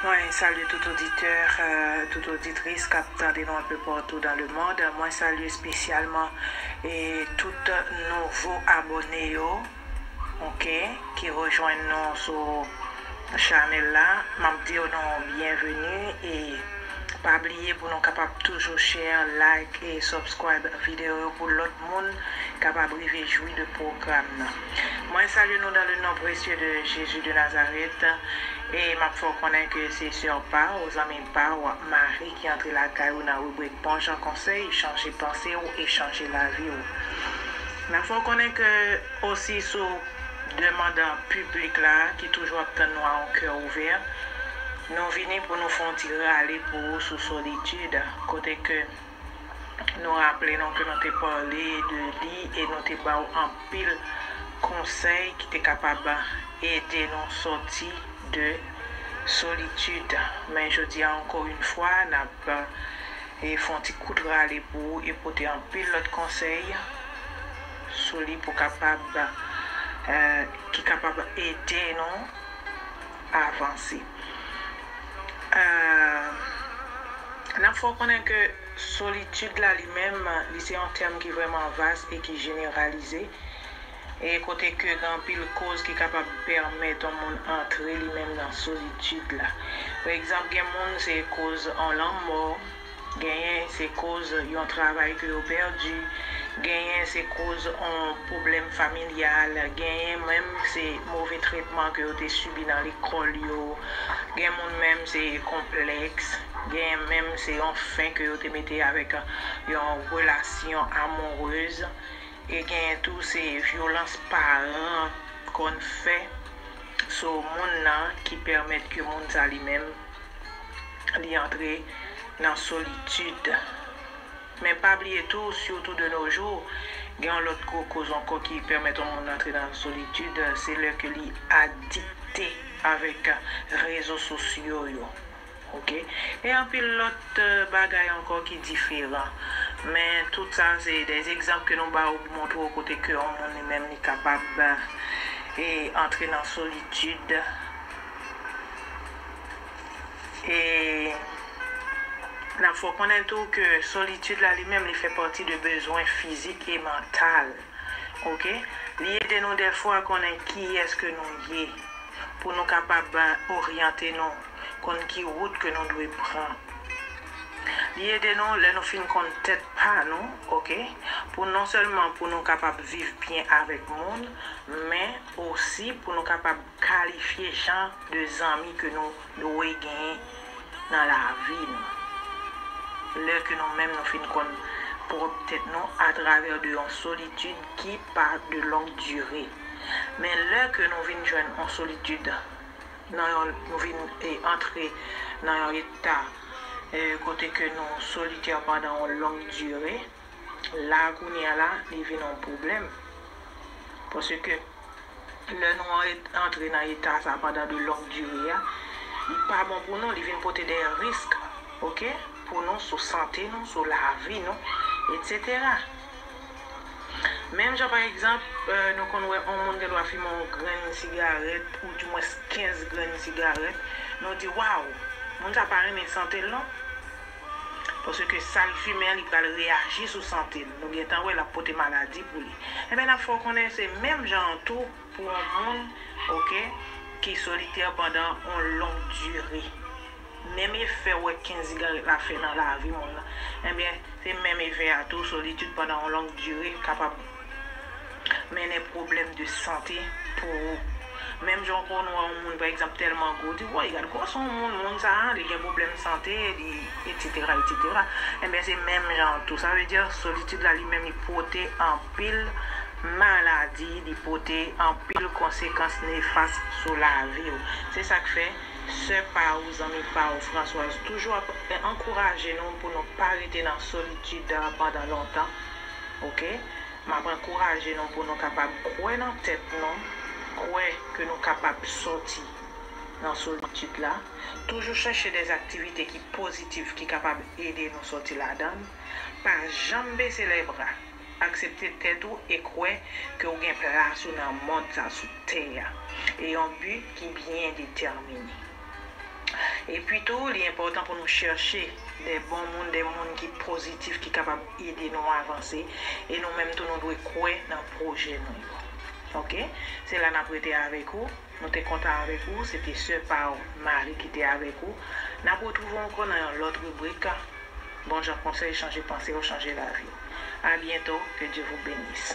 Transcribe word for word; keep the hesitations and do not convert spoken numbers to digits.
Mwen salye tout oditè, euh, tout oditris k ap tande nou anpe patou dan lemonn. Mwen salye espesyalman e tout nouvo abòne yo, oke, ki rejwenn nou sou chanèl la. M ap di nou byenveni e pa bliye pou nou kapab toujou share, like e subscribe videyo yo pou lòt moun kapab rive jwi de pwogram nan. Mwen salye nou dans le nom précieux de Jésus de Nazareth. E m ap fè w konnen ke se sè pa w, zanmi pa w, Marie ki antre lakay ou nan ribrik Bon Jan Konsèy, chanje panse w e chanje lavi w. M ap fè w konnen ke osi sou demann piblik la ki toujou ap tann nou a yon kè ouvè, nou vini pou nou fè yon ti rale pou ou sou solitid, kote ke nou raple nou ke nou te pale de li e nou te ba w anpil konsèy ki te kapab ede nou sòti de solitid. Men jodi a, ankò yon fwa, n ap, e, fè yon ti kout rale pou ou e pote anpil lòt konsèy sou li pou kapab, e, ki kapab ede nou avanse. E, n ap fè w konnen ke solitid la li menm, li se yon tèm ki vrèman vas e ki jeneralize, e kote ke gen anpil koz ki kapab pèmèt yon moun antre li menm nan solitid la. Pa egzanp, gen moun se koz yon lanmò, genyen se koz yon travay ke yo pèdi, genyen se koz yon pwoblèm familyal, genyen menm se move tretman ke yo te sibi nan lekòl yo, gen moun menm se konplèks, genyen menm se yon fen ke yo te mete avèk yon relasyon amourez, e genyen tou se vyolans paran konn fè sou moun nan ki pèmèt ke moun sa li menm li antre nan solitid. Men pa bliye tou, sitou de nos jours, gen yon lòt gwo koz ankò ki pèmèt yon moun antre nan solitid, se lè ke li adikte avèk rezo sosyo yo. Oke? E anpil lòt, e, bagay ankò ki diferan. Men tout sa, se de egzanp ke nou ba w pou montre w kote ke yon moun li menm li kapab, e, antre nan solitid. E n ap fè w konnen tou ke solitid la li menm li fè pati de bezwen fizik e mantal. Oke? Li ede nou dèfwa konnen kiyès ke nou ye, pou nou kapab oryante nou, konn ki wout ke nou dwe pran. Li ede nou lè nou fin konn tèt pa nou, oke? Pou non sèlman pou nou kapab viv byen avèk moun, men osi pou nou kapab kalifye jan de zanmi ke nou dwe genyen nan lavi nou. Lè ke nou menm nou fin konn pwòp tèt nou atravè de yon solitid ki pa de longue durée. Men lè ke nou vin jwenn yon solitid, nan yon, nou vin, e, antre nan yon eta, e, kote ke nou solitè pandan yon longue durée, la kounye a la, li vin yon pwoblèm. Paske lè nou an-, antre nan eta sa pandan de longue durée a, li pa bon pou nou, li vin pote de risk, oke, pou nou, sou sante nou, sou lavi nou, etsetera. Menm jan pa egzanp, e, nou konn wè yon moun gen dwa fimen yon grenn sigarèt, ou dimwens kenz grenn sigarèt, nou di, waw, moun sa pa renmen sante l non. Paske sa l fimen an, li pral reyaji sou sante l. Nou gentan wè l ap pote maladi pou li. Enben, n ap fè w konnen se menm jan an tou pou yon moun, oke, ki solitè pandan yon long dire. Menm efè w wè kenz sigarèt la fè nan lavi moun nan, enben, se menm efè a tou, solitid pandan yon long dire kapab mennen pwoblèm de sante pou ou. Menm jan w konn wè yon moun, pa egzanp, tèlman gwo, w di, woy, gad gwosè yon moun, moun sa a, li gen pwoblèm sante, li, etsetera, etsetera. Enben, se menm jan an tou. Sa vle di, solitid la, li menm, li pote anpil maladi, li pote anpil konsekans nefas sou lavi w. Se sa k fè, sè pa w, zanmi pa w, Françoise, toujou ap ankouraje nou pou nou pa rete nan solitid pandan lontan. Oke? M ap ankouraje nou pou nou kapab kwè nan tèt nou, kwè ke nou kapab sòti nan solitid la. Toujou chèche de aktivite ki pozitif, ki kapab ede nou sòti ladan l. Pa janm bese lèbra. Aksepte tèt ou e kwè ke w gen plas ou nan mond sa sou tè a. E yon bi ki byen detèmine. Epi tou, li enpòtan pou nou chèche de bon moun, de moun ki pozitif, ki kapab ede nou avanse. E nou menm tou, nou dwe kwè nan pwojè nou yo. Oke? Se la n ap rete avèk ou. Nou te kontan avèk ou. Se te sè pa w, Marie, ki te avèk ou. N ap retwouve w ankò nan yon lòt ribrik. Bon jan konsèy, chanje panse w, chanje lavi w. A byento, que Dieu vous bénisse.